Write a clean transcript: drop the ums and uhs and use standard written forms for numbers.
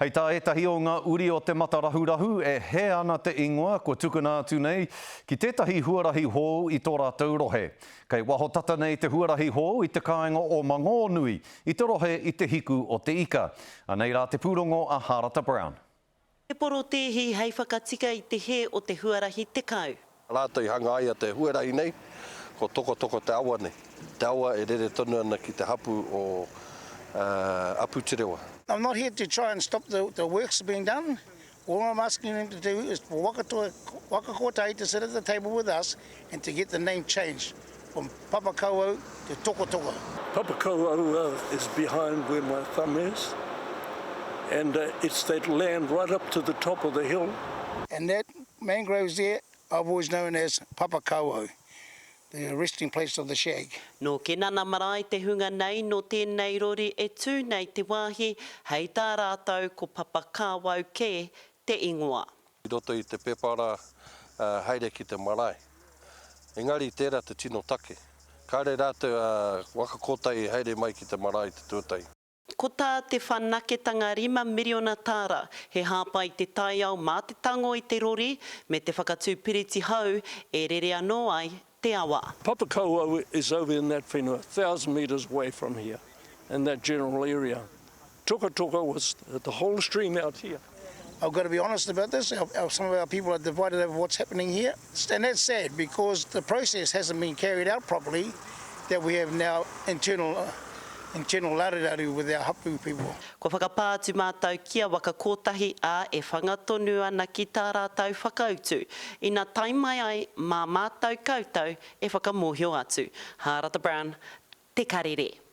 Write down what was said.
Hei tā ētahi o ngā uri o Te Matarahurahu, e hē ana te ingoa kua tukuna atu nei ki tētahi huarahi hou i tō rātou rohe. Kei waho tata nei te huarahi hou i te kāinga o Mangōnui, i te rohe i Te Hiku o Te Ika. Anei rā te pūrongo a Hārata Brown. He porotēhi hei whakatika i te hē o te huarahi 10. Rātou i hangaia te huarahi nei, ko Tokotoko te awa nei, te awa e rere tonu ana ki te hapu o Aputirewa. I'm not here to try and stop the the works being done, all I'm asking them to do is for Waka Toi, Waka Kotahi to sit at the table with us and to get the name changed from Papakauau to Tokotoko. Papakauau is behind where my thumb is and it's that land right up to the top of the hill. And that mangroves there I've always known as Papakauau, the resting place of the shag. Nō Kenana marae te hunga nei nō tēnei rori e tū nei te wāhi, hei tā rātou ko Papakāwau kē te ingoa. I roto i te pepa rā, haere ki te marae. Engari tērā te tino take. Kāre rātou a Waka Kōtahi i haere mai ki te marae i te tuatahi. Ko tā te whanaketanga 5 miriona tāra, he hāpai i te taiao mā te tango i te rori me te whakatū piriti hou e rere anō ai te awa. Papakauau is over in that whenua, 1000 metres away from here, in that general area. Tokatoka was the whole stream out here. I've got to be honest about this, our, our, some of our people are divided over what's happening here. And that's sad because the process hasn't been carried out properly that we have now internal, uh, internal raruraru with our hapu people. Kua whakapā atu mātou ki a Waka Kotahi, ā, e whanga tonu ana ki tā rātou whakautu. Ina tae mai ai, mā mātou koutou e whakamōhio atu. Hārata Brown, Te Karere.